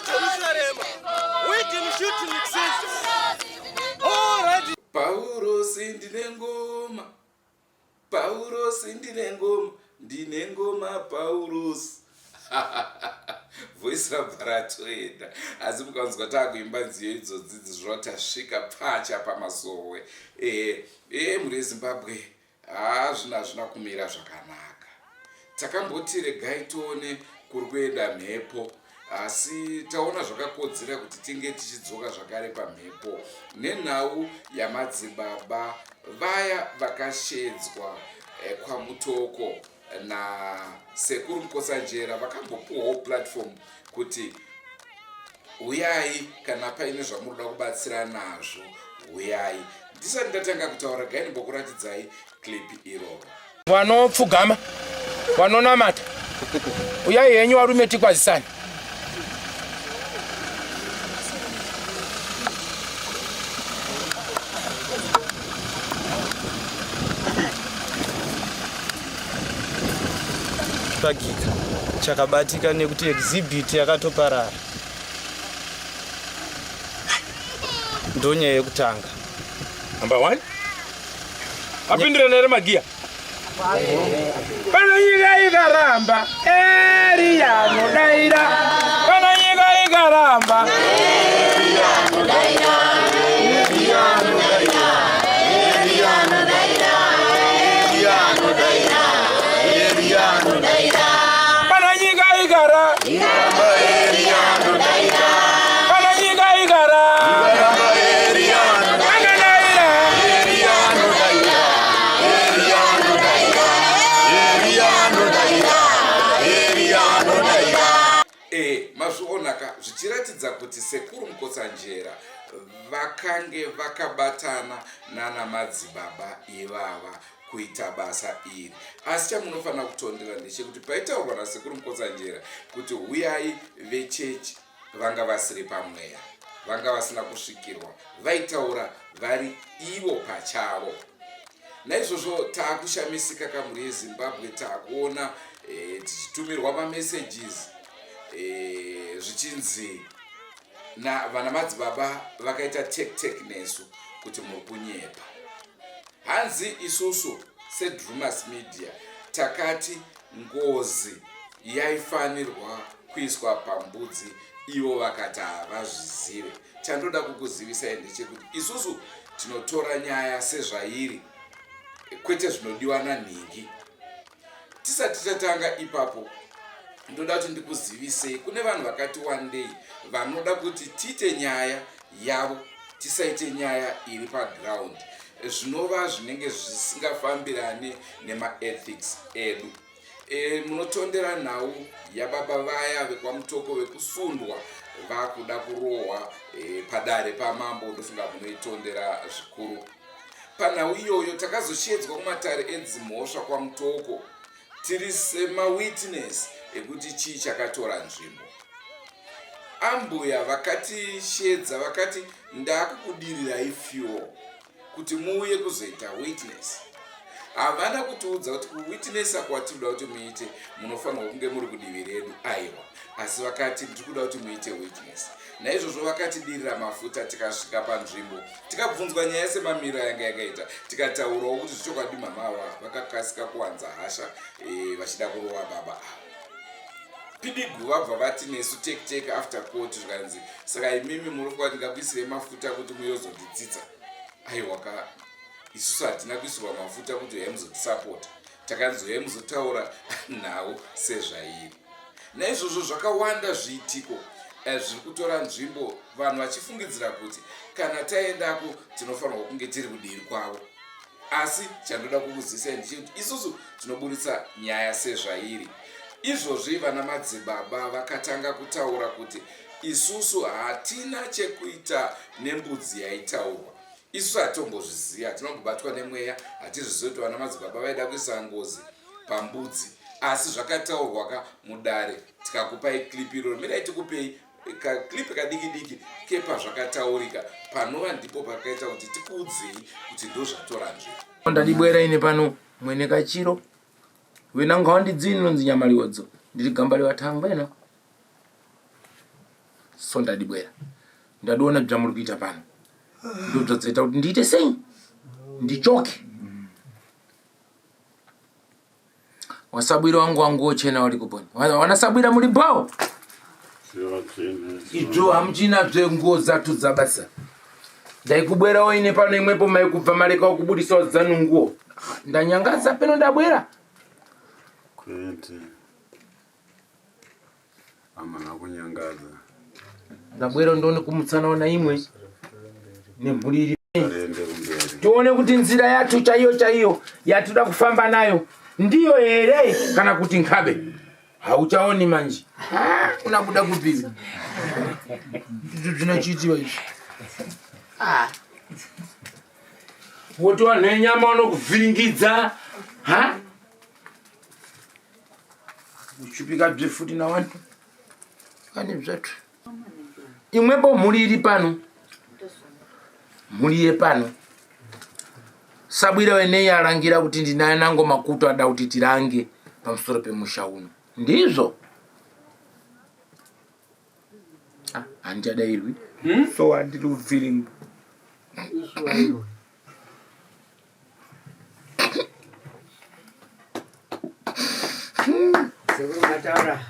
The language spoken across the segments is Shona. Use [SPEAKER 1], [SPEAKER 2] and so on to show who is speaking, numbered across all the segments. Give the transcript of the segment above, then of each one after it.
[SPEAKER 1] Jerusalem. We didn't shoot Nixon. All right.
[SPEAKER 2] Paurosi ndine ngoma. Paurosi ndine ngoma. Ndine ngoma Paurosi. Voice rabva ratoenda. Asi mukanzwa takuimba nziyo idzodzi dzizvo tasvika pfacha pamasowe. Eh, eh mhuri yeZimbabwe Haa zvinhu hazvina kumira zvakanaka. Takamboti regai tione kuri kuenda mhepo asi taona zvakakodzera kuti tinge tichidzoka zvakare pamhepo nenhau yamadzibaba vaya vakashedzwa eh, kwaMutoko nasekuru Mukotsanjera vakambopuwawo platform kuti huyai kana paine zvamunoda kubatsira nazvo huyai ndisati ndatanga kutaura gai ndimbokuratidzai clip iroro
[SPEAKER 3] vanopfugama vanonamata uyai henyu varume tikwazisane
[SPEAKER 4] Pagika chakabatika nekuti exhibit yakatoparara ndonyaya yekutanga
[SPEAKER 3] number one apindirana here magiya Kana nyika ikaramba, Eriya anodaira. Kana nyika ikaramba, Eriya anodaira. Eriya anodaira.
[SPEAKER 5] Eriya anodaira. Eriya anodaira. Eriya anodaira.
[SPEAKER 3] Kana nyika ikara,
[SPEAKER 5] ikaramba, Eriya anodaira.
[SPEAKER 3] Kana nyika ikara,
[SPEAKER 5] ikaramba, Eriya
[SPEAKER 3] anodaira.
[SPEAKER 5] Eriya anodaira.
[SPEAKER 2] E, mazvionaka zvichiratidza kuti sekuru Mukotsanjera vakange vakabatana nana madzibaba ivava kuita basa iri asi chamunofanira kutondera ndechekuti paitaurwa nasekuru Mukotsanjera kuti huyai vechechi vanga vasiri pamweya vanga vasina kusvikirwa vaitaura vari ivo pachavo naizvozvo taakushamisika kamhuri yezimbabwe taakuona e, tichitumirwa mamessages e, zvichinzi na vana madzibaba vakaita tek tek nesu kuti muri kunyepa hanzi isusu sedrumas media takati ngozi yaifanirwa kuiswa pambudzi ivo vakati havazvizive Chandoda kukuzivisai ndechekuti isusu tinotora nyaya sezvairi kwete zvinodiwa nanhingi. Tisati tatanga ipapo ndoda kuti ndikuzivisei kune vanhu vakati wandei vanoda kuti tiite nyaya yavo tisaite nyaya iri paground zvinova zvinenge zvisingafambirane nemaethics edu. E, munotondera nhau yababa vaya vekwaMutoko vekusundwa vakuda kurohwa e, padare pamambo ndofunga munoitondera zvikuru. Panhau iyoyo takazoshedzwa kumatare edzimhosva kwaMutoko tiri semawitness ekuti chii chakatora nzvimbo. Ambuya vakatishedza vakati ndakukudirirai fuel kuti muuye kuzoita witness havana kutiudza kuti kuwitnessa kwatinoda kuti muite munofanirwa kunge muri kudivi redu aiwa asi vakati ndiri kuda kuti muite witness naizvozvo vakatidirira mafuta tikasvika panzvimbo tikabvunzwa nyaya semamiro ayanga yakaita tikataurawo kuti zvichokwadi mama ava vakakasika kuwanza hasha e, vachida kurova baba ava pidigu vabva vati nesu take take after court zvikanzi saka imimi muri kuva ndingakuisirei mafuta kuti muyozonditsitsa aiwa ka isusu hatina kuisirwa mafuta kuti uyai muzotisapota takanzi uyai muzotaura nhau sezvairi naizvozvo zvakawanda zviitiko eh, zviri kutora nzvimbo vanhu vachifungidzira kuti kana taendako tinofanirwa kunge tiri kudivi kwavo Asi chandoda kukuzivisai ndechekuti isusu tinoburitsa nyaya sezvairi. Izvozvi vana madzibaba vakatanga kutaura kuti isusu hatina chekuita nembudzi yaitaurwa. Isusu hatitombozvizivi, hatina kumbobatwa nemweya, hatizvizivi kuti vana madzibaba vaida kuisa ngozi pambudzi. Asi zvakataurwa ka mudare tikakupai clip iroro, mirai tikupei kaclip kadiki diki kepazvakataurika panova ndipo pakaita kuti tikuudzei kuti ndozvatora nzvimbo.
[SPEAKER 3] Ndadibwera ine pano mwene kachiro wena ngaundi dzini nonzi nyamaliodzo ndiri gamba revatangwena. So ndadibwera ndadiona bzvamuri kuita pano ndobzvadzaita kuti ndiite sei ndichoke wasabwira wangu wangu wochena wari kuponi wanasabwira muri bho idzo hamuchina zvenguo dzatu dzabasa ndaikubwerawo ine pano imwepo maikubva mareka kubudisawo dzanu nguo ndanyangadza peno ndabwera
[SPEAKER 6] Kwete. Amana kunyangadza.
[SPEAKER 3] Ndabwera ndione kumutsanawo naimwe nemhuri iri
[SPEAKER 6] Arende kumberi.
[SPEAKER 3] Tione kuti nzira yacho chaiyo chaiyo yatinoda kufamba nayo ndiyo here kana kuti nkabe. Hauchaoni manje. Unabuda kupi? Ndizvo zvinochiitiwa izvi. Ah. Woti vanhu venyama vanokuvhiringidza. Ha? Uchipika byefuti nawantu. Kani zvathu. Imwepo mhuri iri pano. Mhuri yepano. Sabwira weneyi arangira kuti ndinaye nango makuto ada kuti tirange pamusoro pemusha uno. Ndizvo. Ah, handichadairwi.
[SPEAKER 4] So handiri kuvhiringa.
[SPEAKER 7] Sekuru mataura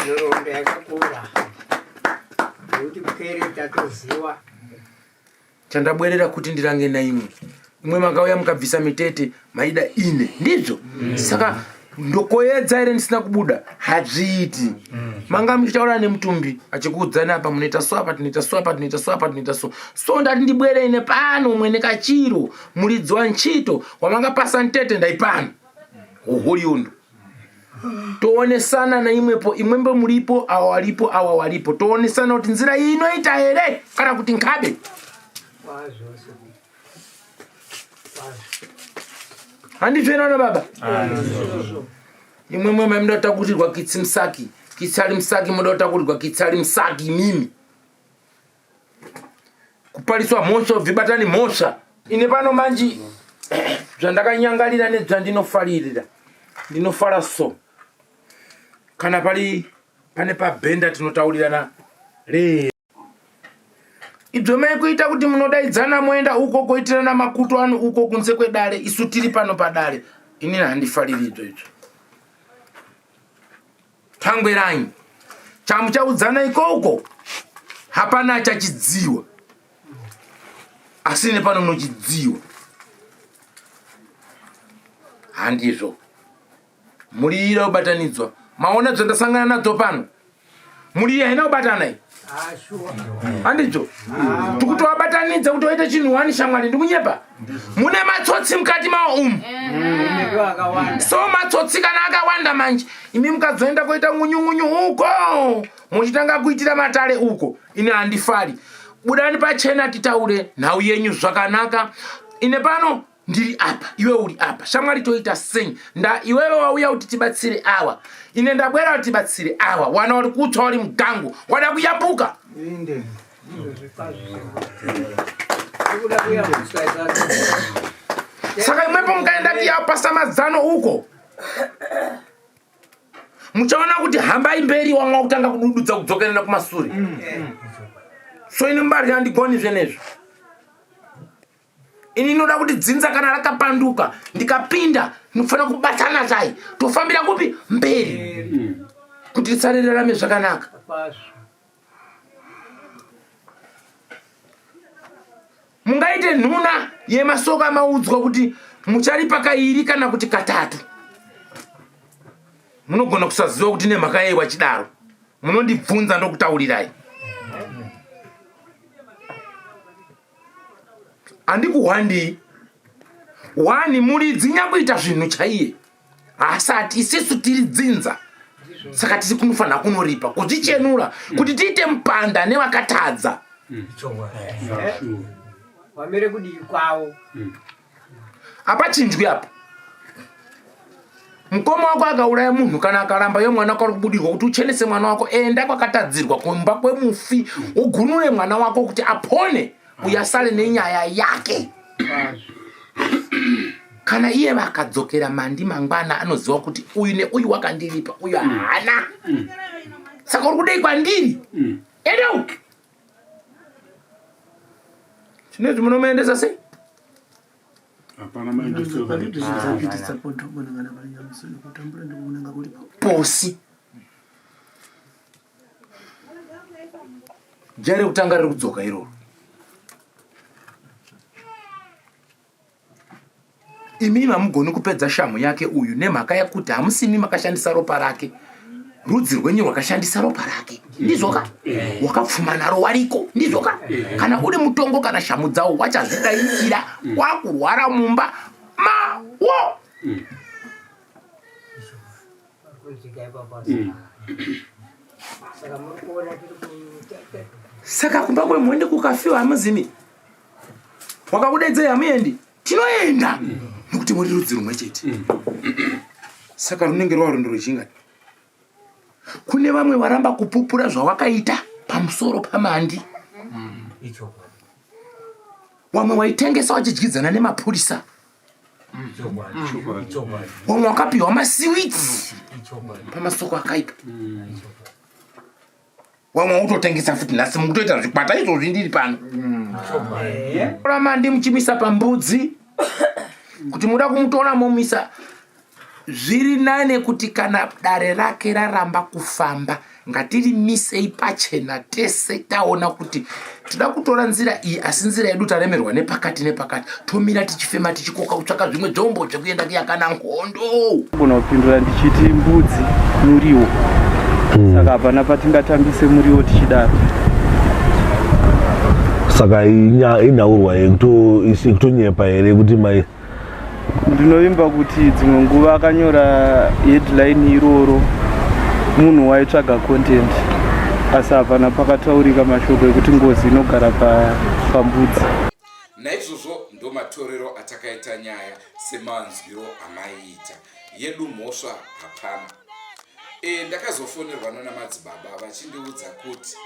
[SPEAKER 7] nhoroondo yakakura nekuti pwere tatoziwa.
[SPEAKER 3] Chandabwerera kuti ndirange naimwe imwe makauya mukabvisa mitete maida ine ndizvo saka ndokoyedza here ndisina kubuda hazviiti manga muchitaura nemutumbi achikuudzani apa munoita so apa tinoita so apa tinoita so apa tinoita so so ndati ndibwere ine pano mwene kachiro muridzi wanchito wamangapasa ntete ndaipano hoholiondo toonesana naimwepo imwembe muripo awa walipo awa walipo toonesana kuti nzira iyi inoita here kana kuti nkabe handizvo ere baba imwemwe mamuda kutakurirwa kitsi musaki kitsi ari musaki muda kutakurirwa kitsi ari musaki imimi kupariswa mhosva ubvibatani mhosva ine pano manji zvandakanyangarira nezvandinofaririra ndinofara so kana pari pane pabhenda tinotaurirana re idzo mai kuita kuti munodaidzana moenda uko koitirana makuto ano uko kunze kwedare isu tiri pano padare inini handifariri idzo idzo tangweranyi chamuchaudzana ikoko hapana achachidziwa asi nepano munochidziwa handizvo mhuri ira kubatanidzwa maona zvandasangana nadzo pano mhuri iyi haina kubatana iyi handizvo tikutovabatanidza kuti waite chinhu wani shamwari ndikunyepa mune matsotsi mukati mawo umu so matsotsi kana akawanda manje imi mukazoenda koita ngunyungunyu uko muchitanga kuitira matare uko ini handifari budani pachena titaure nhau yenyu zvakanaka ine pano ndiri apa iwe uri apa shamwari toita sei nda iwewe wauya kuti tibatsire awa ine ndabwera kuti tibatsire awa wana wari kutsva wari mugango wada kuyambuka saka imwepo mukaenda kuyapasa mazano uko muchaona kuti hambai mberi wanga wakutanga kudududza kudzokerana kumasure so ini mbarya handigoni zvenezvo ini inoda kuti dzinza kana rakapanduka ndikapinda ndinofanira kubatana zai tofambira kupi mberi kuti tisarererame zvakanaka mungaite nhuna yemasoko amaudzwa kuti mucharipa kairi kana kuti katatu munogona kusaziva kuti nemhaka yei wachidaro munondibvunza ndokutaurirai handikuhwandii wani muridzi nyakuita zvinhu chaiye haasati isisu tiri dzinza saka tiri kunofanira kunoripa kuzvichenura kuti tiite mupanda nevakatadza
[SPEAKER 7] wamire kudii kwavo
[SPEAKER 3] hapachinjwi apa mukoma wako akauraya munhu kana akaramba yo mwana wako ari kubudirwa kuti uchenese mwana wako enda kwakatadzirwa kumba kwemufi ugunure mwana wako kuti apone uyo asare nenyaya yake kana iye vakadzokera mandi mangwana anoziva kuti uyu neuyu wakandiripa uyu haana saka uri kudei kwandiri Enda uku. Chinezvi munomuendesa sei?
[SPEAKER 6] Hapana maendesero.
[SPEAKER 3] Posi. Jaya rekutanga riri kudzoka iroro. Imimi hamugoni kupedza shamhu yake uyu nemhaka yekuti hamusimi makashandisa ropa rake. Rudzi rwenyu rwakashandisa ropa rake. Ndizvoka? Wakapfuma naro wariko. Ndizvoka? Kana uri mutongo kana shamhu dzawo wachazvidaikira wakurwara mumba mawo. Saka kumba kwemhondi kukafiwa hamuzimi. Wakakudedzei hamuendi? Tinoenda nokuti muri rudzi rumwe chete. Saka runenge rwaro ndorwechingani. Kune vamwe varamba kupupura zvawakaita pamusoro paMandi. Wamwe waitengesa wachidyidzana nemapurisa. Wamwe wakapiwa masiwitsi pamasoko akaipa. Wamwe utotengesa futi nhasi mukutoita zvikwata izvozvi ndiri pano. Tora Mandi muchimisa pambudzi kuti muda kumutora momisa. Zviri nane kuti kana dare rake raramba kufamba ngatirimisei pachena tese taona kuti tida kutora nzira iyi asi nzira yedu taremerwa nepakati nepakati tomira tichifema tichikoka kutsvaka zvimwe zvombo zvekuenda kuyakana nhondo.
[SPEAKER 4] Ndinogona kupindura ndichiti mbudzi muriwo saka hapana patingatambise muriwo tichidaro.
[SPEAKER 8] Saka inhaurwa yekutonyepa here kuti mai?
[SPEAKER 4] Ndinovimba kuti dzimwe nguva akanyora headline iroro munhu waitsvaga content, asi hapana pakataurika mashoko ekuti ngozi inogara pambudzi.
[SPEAKER 2] Naizvozvo ndomatorero atakaita nyaya semanzwiro amaiita. Yedu mhosva hapana. E, ndakazofonerwa nana madzibaba vachindiudza kuti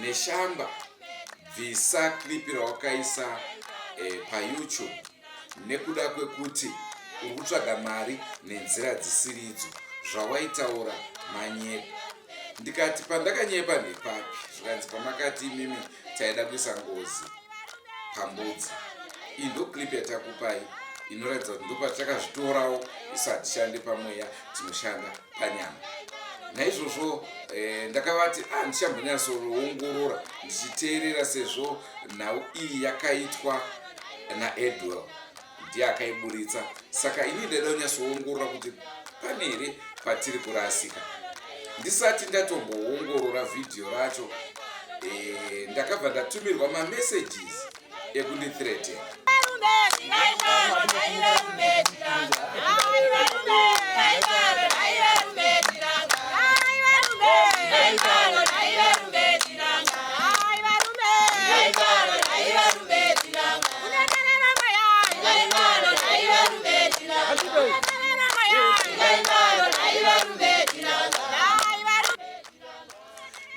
[SPEAKER 2] Neshamba bvisa clip rawakaisa e, paYouTube nekuda kwekuti uri kutsvaga mari nenzira dzisiridzo. Zvawaitaura manyepo. Ndikati pandakanyepa ndepapi? Zvikanzi pamakati imimi taida kuisa ngozi pambudzi. Iyi ndo clip yatakupai inoratidza kuti ndopatakazvitorawo isu hatishande pamweya tinoshanda panyama. Naizvozvo ndakavati ndichambonyatsoongorora ndichiteerera sezvo nhau iyi yakaitwa naEdwell ndiye akaiburitsa, saka ini ndaida kunyatsoongorora kuti pane here patiri kurasika. Ndisati ndatomboongorora vhidhiyo racho ndakabva ndatumirwa mamessages ekundithreaten.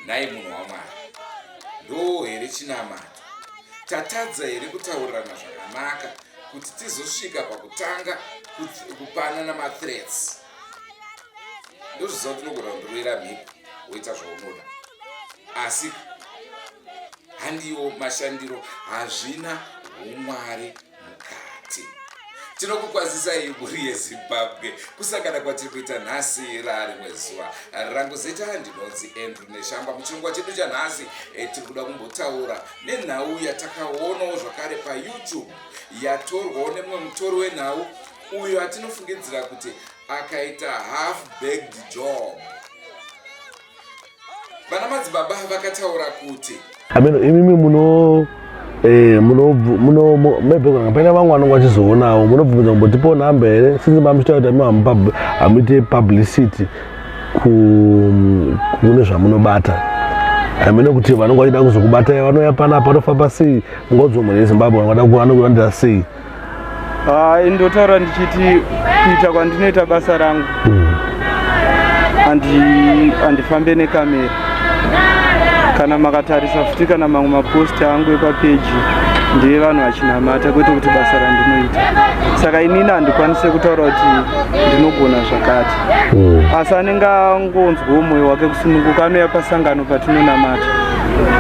[SPEAKER 2] Nhai munhu waMwari, ndoo here chinamato? Tatadza here kutaurirana zvakanaka kuti tizosvika pakutanga kupanana mathreats? Ndozviziva kuti unogona kundirovera mhiko woita zvaunoda, asi handiwo mashandiro, hazvina umwari mukati. Tinokukwazisai mhuri yeZimbabwe kusangana kwatiri kuita nhasi rarimwe zuva rangu. Zita ndinonzi Andrew Neshamba. Muchirongwa chedu chanhasi tiri kuda kumbotaura nenhau yatakaonawo zvakare paYouTube yatorwawo nemumwe mutori wenhau uyo atinofungidzira kuti akaita half baked job. Vana madzibaba vakataura kuti
[SPEAKER 8] Ameno imimi muno muno muno maybe kana paine vamwe vanonge vachizoonawo munobvumidza kumbotipawo nhamba here, since mamuchitaura kuti imi hamuite publicity kune zvamunobata? Amene kuti vanonge vachida kuzokubatai vanouya panapa, vanofamba sei? Mungaudza mhuri yeZimbabwe vanoda vanokulandira sei?
[SPEAKER 4] Ndotaura ndichiti kuita kwandinoita basa rangu handifambe nekamera. Kana makatarisa futi kana mamwe maposti angu epapeji Ndevanhu vachinamata kwete kuti basa randinoita. Saka inini handikwanise kutaura kuti ndinogona zvakati. Asi anenge angonzwawo mwoyo wake kusununguka anouya pasangano patinonamata.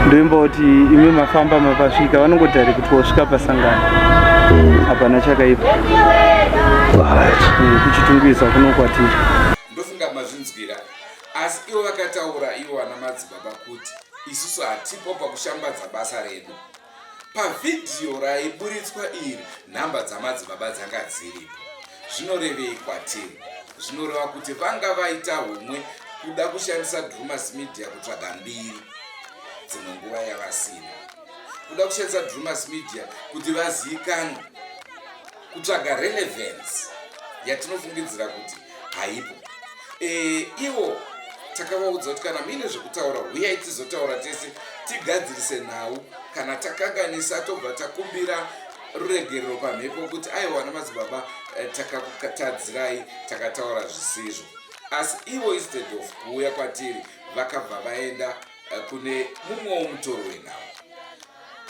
[SPEAKER 4] Ndoimba kuti imi mafamba mapasvika vanongodhari kuti wasvika pasangano. Hapana chakaipa. Kuchitungwiza kuno kwatiri.
[SPEAKER 2] Ndofunga mazvinzwira. Asi ivo vakataura ivo vana madzibaba kuti isusu hatipo pakushambadza basa redu. Pavhidhiyo raiburitswa iri nhamba dzamadzibaba dzanga dziripo. Zvinorevei kwatiri? Zvinoreva kuti vanga vaita humwe kuda kushandisa Drewmas Media kutsvaga mbiri dzimwe nguva yavasina. Kuda kushandisa Drewmas Media kuti vaziikanwe. Kutsvaga relevance yatinofungidzira kuti haipo. E, ivo takavaudza kuti kana muine zvekutaura huyai tizotaura tese tigadzirise nhau. Kana takanganisa tobva takumbira ruregerero pamhepo kuti aiwa vana madzibaba eh, takakutadzirai takataura zvisizvo. Asi ivo instead of kuuya kwatiri vakabva vaenda eh, kune mumwewo mutoro wenhau.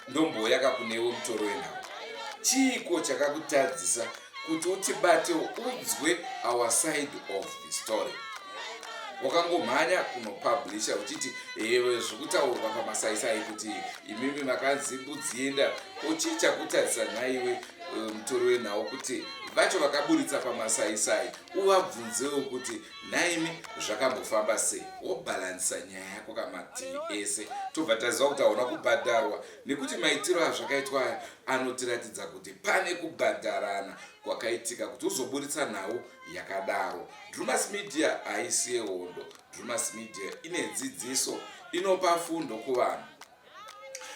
[SPEAKER 2] Ndombouya ka kunewe mutoro wenhau. Chiiko chakakutadzisa kuti utibate unzwe our side of the story? Wakangomhanya kunopublisha uchiti ewe zvikutaurwa pamasaisai kuti imimi makanzi mbudzienda. Ko chii chakutadzisa nhaiwe mutori wenhau kuti vacho vakaburitsa pamasaisai uvabvunzewo kuti nhaimi zvakambofamba sei? Wobhalansisa nyaya yako kamativi ese tobva taziva kuti hauna kubhadharwa nekuti maitiro azvakaitwa aya anotiratidza kuti pane kubhadharana kwakaitika kuti uzoburitsa nhau yakadaro. Drewmas Media haisi yehondo. Drewmas Media ine dzidziso, inopa fundo kuvanhu.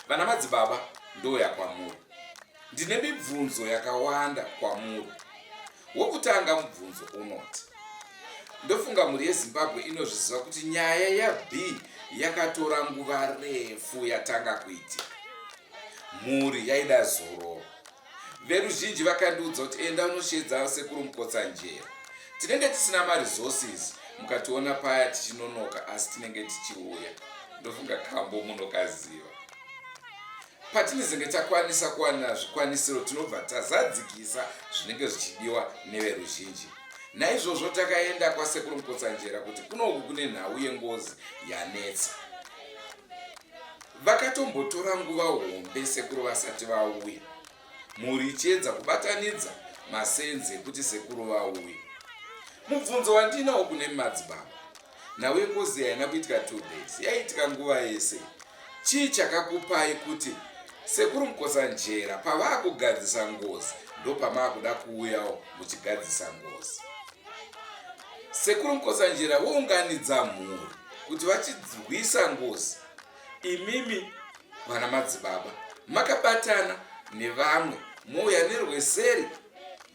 [SPEAKER 2] Vana madzibaba ndouya kwamuri. Ndine mibvunzo yakawanda kwamuri. Wokutanga mubvunzo unoti, ndofunga mhuri yeZimbabwe inozviziva kuti nyaya yaB yakatora nguva refu yatanga kuitika. Mhuri yaida zororo. Veruzhinji vakandiudza kuti enda unoshedza sekuru Mukotsanjera. Tinenge tisina maresources mukationa paya tichinonoka asi tinenge tichiuya. Ndofunga kambo munokaziva. Patinezenge takwanisa kuwana zvikwanisiro tinobva tazadzikisa zvinenge zvichidiwa neveruzhinji. Naizvozvo takaenda kwasekuru Mukotsanjera kuti kunoku kune nhau yengozi yanetsa. Vakatombotora nguva hombe sekuru vasati vauya. Mhuri ichiedza kubatanidza masenzi ekuti sekuru vauye. Mubvunzo wandinawo kune madzibaba. Nhau yengozi haina kuitika 2 days, yaiitika nguva yese. Chii chakakupai kuti sekuru Mukotsanjera pavakugadzisa ngozi ndopamakuda kuuyawo muchigadzisa ngozi? Sekuru Mukotsanjera vounganidza mhuri kuti vachirwisa ngozi. Imimi vana madzibaba makabatana nevamwe mouya nerweseri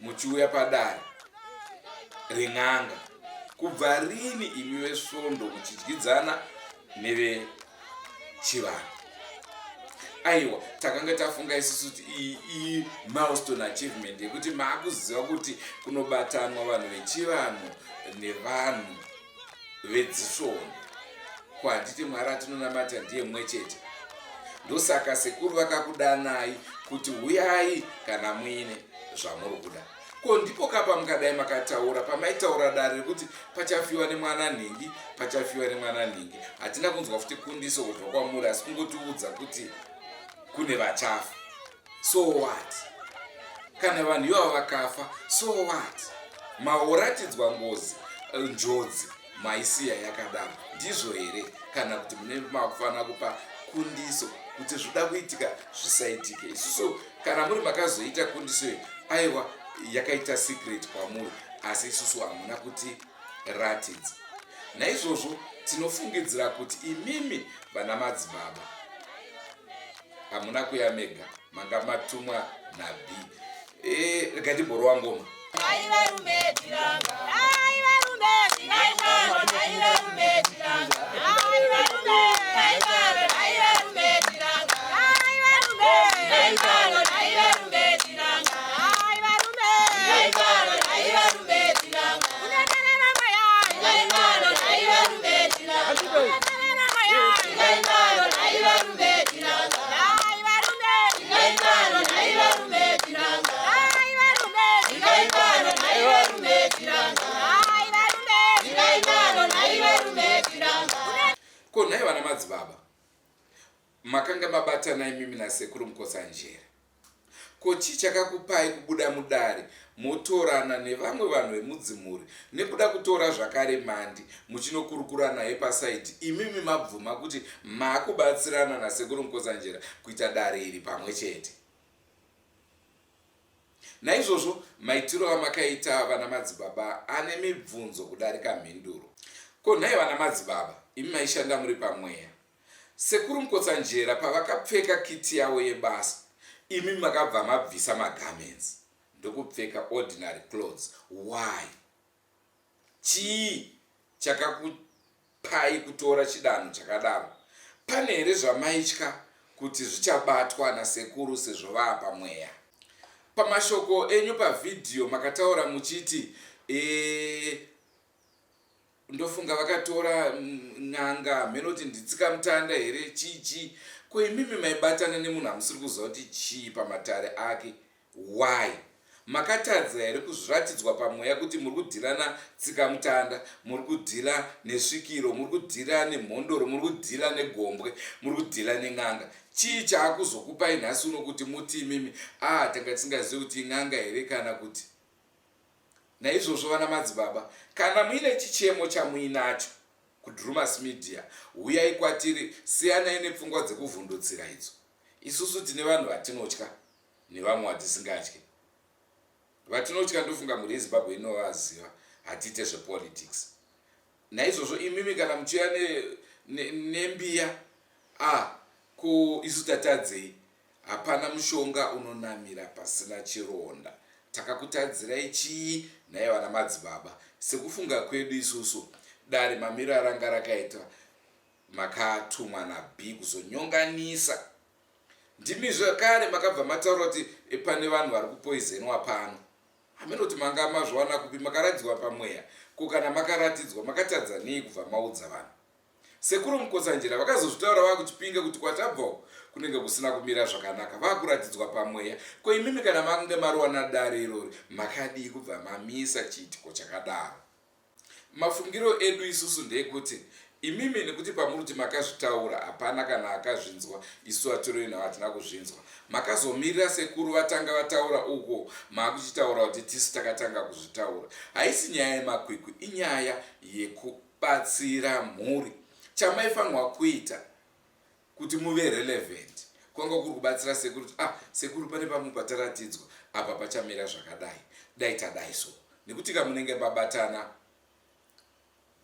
[SPEAKER 2] muchiuya padare ren'anga. Kubva rini imi vesvondo muchidyidzana nevechivanhu? Aiwa, takanga tafunga isusu kuti iyi iyi milestone achievement yekuti maakuziva kuti kunobatanwa vanhu vechivanhu nevanhu vedzisvondo. Ko handiti Mwari atinonamata ndiye mumwe chete? Ndosaka sekuru vakakudanai kuti huyai kana muine zvamuri kuda. Ko ndipo kapa mukadai makataura pamaitaura dare rekuti pachafiwa nemwana nhingi, pachafiwa nemwana nhingi. Hatina kunzwa futi kundiso kubva kwamuri asi kungotiudza kuti kune vachafa. So what? Kana vanhu ivava vakafa, so what? Maoratidzwa ngozi, njodzi maisiya yakadaro. Ndizvo here? Kana kuti mune makufanira kupa kundiso kuti zvoda kuitika zvisaitike. Isusu kana muri makazoita kundiso iyi, aiwa yakaita secret kwamuri, asi isusu hamuna kuti ratidza. Naizvozvo tinofungidzira kuti imimi vana madzibaba hamuna kuya mega, manga matumwa naB. Rega timborowa ngoma. madzibaba, makanga mabatana imimi nasekuru Mukotsanjera. Ko chii chakakupai kubuda mudare motorana nevamwe vanhu vemudzimhuri nekuda kutora zvakare Mandi muchinokurukura naye pasaidhi imimi mabvuma kuti makubatsirana nasekuru Mukotsanjera kuita dare iri pamwe chete? Naizvozvo maitiro amakaita vana madzibaba ane mibvunzo kudarika mhinduro. Ko nhai vana madzibaba imi maishanda muri pamweya Sekuru Mukotsanjera pavakapfeka kiti yavo yebasa imi makabva mabvisa magarments ndokupfeka ordinary clothes why? Chii chakakupai kutora chidanho chakadaro? Pane here zvamaitya kuti zvichabatwa nasekuru sezvo vaapa mweya? Pamashoko enyu pavhidhiyo makataura muchiti e, ndofunga vakatora n'anga hameno kuti nditsikamutanda here chii chii ko imimi maibatana nemunhu amusiri kuziva kuti chii pamatare ake why makatadza here kuzviratidzwa pamweya kuti muri kudhila natsikamutanda muri kudhila nesvikiro muri kudhila nemhondoro muri kudhila negombwe muri kudhila nen'anga chii chaakuzokupai nhasi uno kuti muti imimi ah tanga tisingazivi kuti in'anga here kana kuti Naizvozvo vana madzibaba kana muine chichemo chamuinacho kuDrewmas Media huyai kwatiri siyanai nepfungwa dzekuvhundutsira idzo. Isusu tine vanhu vatinotya nevamwe vatisingatye. Vatinotya ndofunga mhuri yeZimbabwe inovaziva hatiite zvepolitics. Naizvozvo imimi kana muchiuya nembiya ne, ne ah ko isu tatadzei Hapana mushonga unonamira pasina chironda. Takakutadzirai chii nhai vana madzibaba? Sekufunga kwedu isusu dare mamiro aranga rakaita makatumwa naB kuzonyonganisa. Ndimi zvekare makabva mataura kuti pane vanhu vari kupoizenwa pano. Hameno kuti manga mazviwana kupi makaratidzwa pamweya. Ko kana makaratidzwa makatadza nei kubva maudza vanhu? Sekuru Mukotsanjera vakazozvitaura vakuchipinge kuti kwatabva uku kunenge kusina kumira zvakanaka vakuratidzwa pamweya. Ko imimi kana makunge marowana dare irori makadii kubva mamisa chiitiko chakadaro? Mafungiro edu isusu ndeekuti imimi nekuti pamuri kuti makazvitaura hapana kana akazvinzwa isu vatori venhau hatina kuzvinzwa. Makazomirira sekuru vatanga vataura uko makuchitaura kuti tisu takatanga kuzvitaura. Haisi nyaya yemakwikwi inyaya yeku Batsira mhuri. Chamaifanirwa kuita kuti muve relevant kwanga kuri kubatsira sekuru kuti ah sekuru pane pamwe pataratidzwa apa pachamira zvakadai dai tadai so nekuti ka munenge mabatana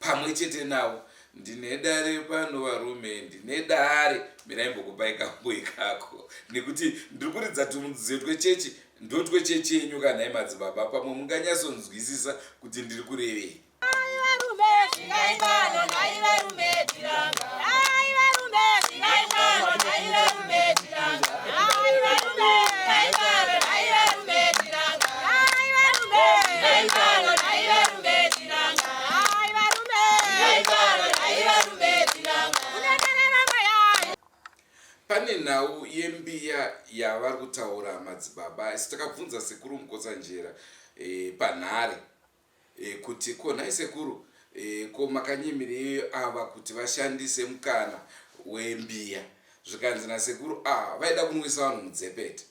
[SPEAKER 2] pamwe chete navo ndine dare pano varume ndine dare mirai mbokupai kambo ikako nekuti ndiri kuridza tumudziyo twechechi ndotwechechi yenyu kanhai madzibaba pamwe munganyatsonzwisisa kuti ndiri kurevei Pane nhau yembiya yavari kutaura madzibaba isu takabvunza sekuru Mukotsanjera e, panhare e, kuti ko nhai sekuru e, ko makanyimirei ava kuti vashandise mukana wembiya zvikanzi nasekuru a ah, vaida kunwisa vanhu mudzepete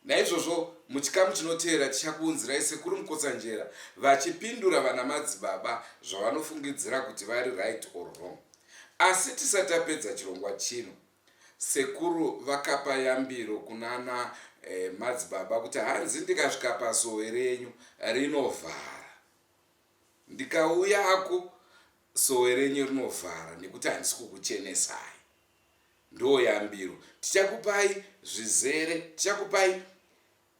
[SPEAKER 2] naizvozvo muchikamu chinoteera tichakuunzirai sekuru mukotsanjera vachipindura vana madzibaba zvavanofungidzira kuti vari right or wrong asi tisati tapedza chirongwa chino Sekuru vakapa yambiro kunana eh, madzibaba kuti hanzi ndikasvika pasowe renyu rinovhara ndikauyako sowe renyu rinovhara nekuti handisi kukuchenesai ndo yambiro tichakupai zvizere tichakupai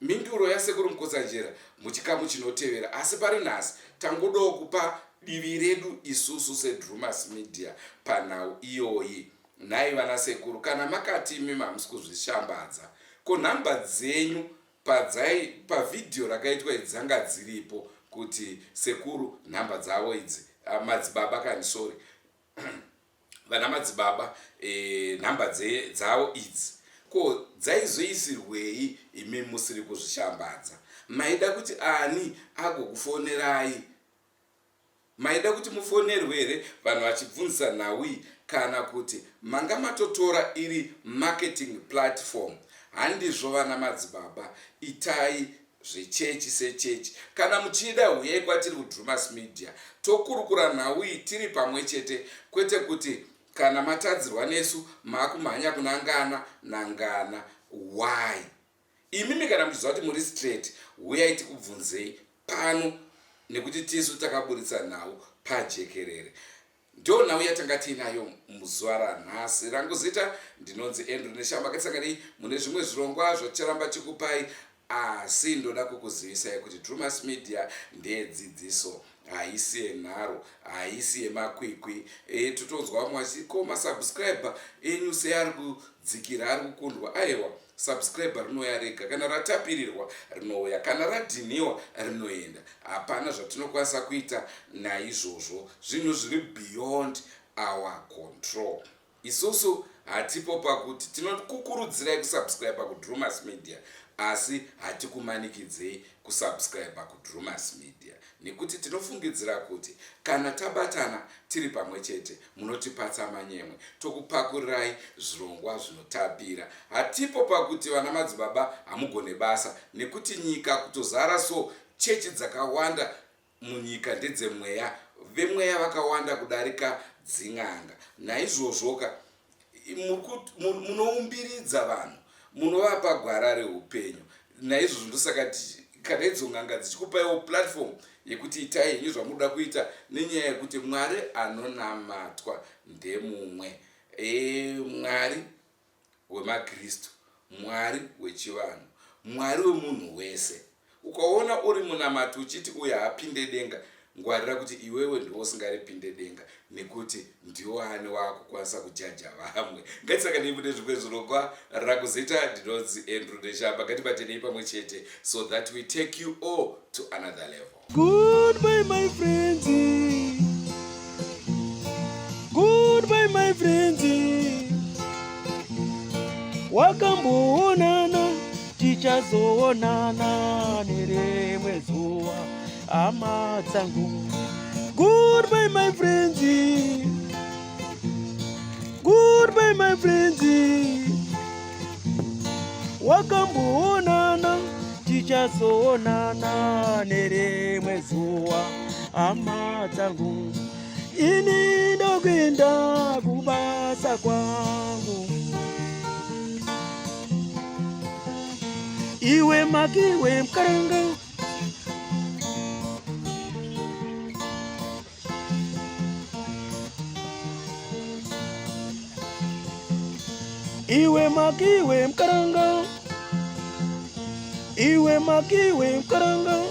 [SPEAKER 2] Mhinduro yaSekuru Mukotsanjera muchikamu chinotevera asi pari nhasi tangodawo kupa divi redu isusu seDrewmas Media panhau iyoyi. Nhai vana sekuru kana makati imimi hamusi kuzvishambadza ko nhamba dzenyu padzai pavhidhiyo rakaitwa idzi dzanga dziripo kuti sekuru nhamba dzavo idzi ah, madzibaba kani sorry vana madzibaba e, nhamba dzavo idzi ko dzaizoisirwei imi musiri kuzvishambadza maida kuti ani agokufonerai Maida kuti mufonerwe here vanhu vachibvunzisa nhau iyi kana kuti manga matotora iri marketing platform? Handizvo vana madzibaba itai zvechechi sechechi. Kana muchida huyai kwatiri kuDrewmas Media tokurukura nhau iyi tiri pamwe chete kwete kuti kana matadzirwa nesu makumhanya kuna ngana nangana. Why? Imimi kana muchiziva kuti muri straight huyai tikubvunzei pano nekuti tisu takaburitsa nhau pajekerere. Ndiyo nhau yatanga tiinayo muzuva ranhasi. Rangu zita ndinonzi Andrew Neshamba. Ngatisanganei mune zvimwe zvirongwa zvaticharamba tikupai asi ndoda kukuzivisai kuti Drewmas Media ndeyedzidziso haisi yenharo haisi yemakwikwi e, totonzwa vamwe vachiti ko masubscriber enyu seari kudzikira ari kukundwa aiwa Subscriber rinouya rega kana ratapirirwa rinouya kana radhinhiwa rinoenda hapana zvatinokwanisa kuita naizvozvo zvinhu zviri beyond our control isusu hatipo pakuti tinokukurudzirai kusubscribe kudrumas media asi hatikumanikidzei kusubscribe kudrumas media nekuti tinofungidzira kuti kana tabatana tiri pamwe chete munotipatsa manyemwe tokupakurirai zvirongwa zvinotapira. Hatipo pakuti vana madzibaba hamugone basa nekuti nyika kutozara so chechi dzakawanda munyika ndedzemweya vemweya vakawanda kudarika dzin'anga naizvozvoka munoumbiridza vanhu munovapa gwara reupenyu naizvozvo ndosaka kana idzo n'anga dzichikupaiwo platform yekuti itai henyu zvamunoda kuita nenyaya yekuti mwari anonamatwa ndemumwe e, mwari wemaKristu, Mwari wechivanhu, Mwari wemunhu wese. Ukaona uri munamati uchiti uyu haapinde denga, ngwarira kuti iwewe ndiwe usingaripinde denga nekuti ndiwani waakukwanisa kujaja vamwe. Ngatisanganei mune zvimwe zvirongwa. Rakuzita ndinonzi Andrew Neshamba. Ngatibatenei pamwe chete so that we take you all to another level.
[SPEAKER 9] Goodbye my friends. Goodbye my friends. Wakamboonana tichazoonana nerimwe zuva hama dzangu. Goodbye my friends. Goodbye my friends. Wakamboonana tichazoonana nerimwe zuva hama dzangu. Ini ndokuenda kubasa kwangu. Iwe makiwe mkaranga Iwe makiwe mkaranga Iwe makiwe mkaranga.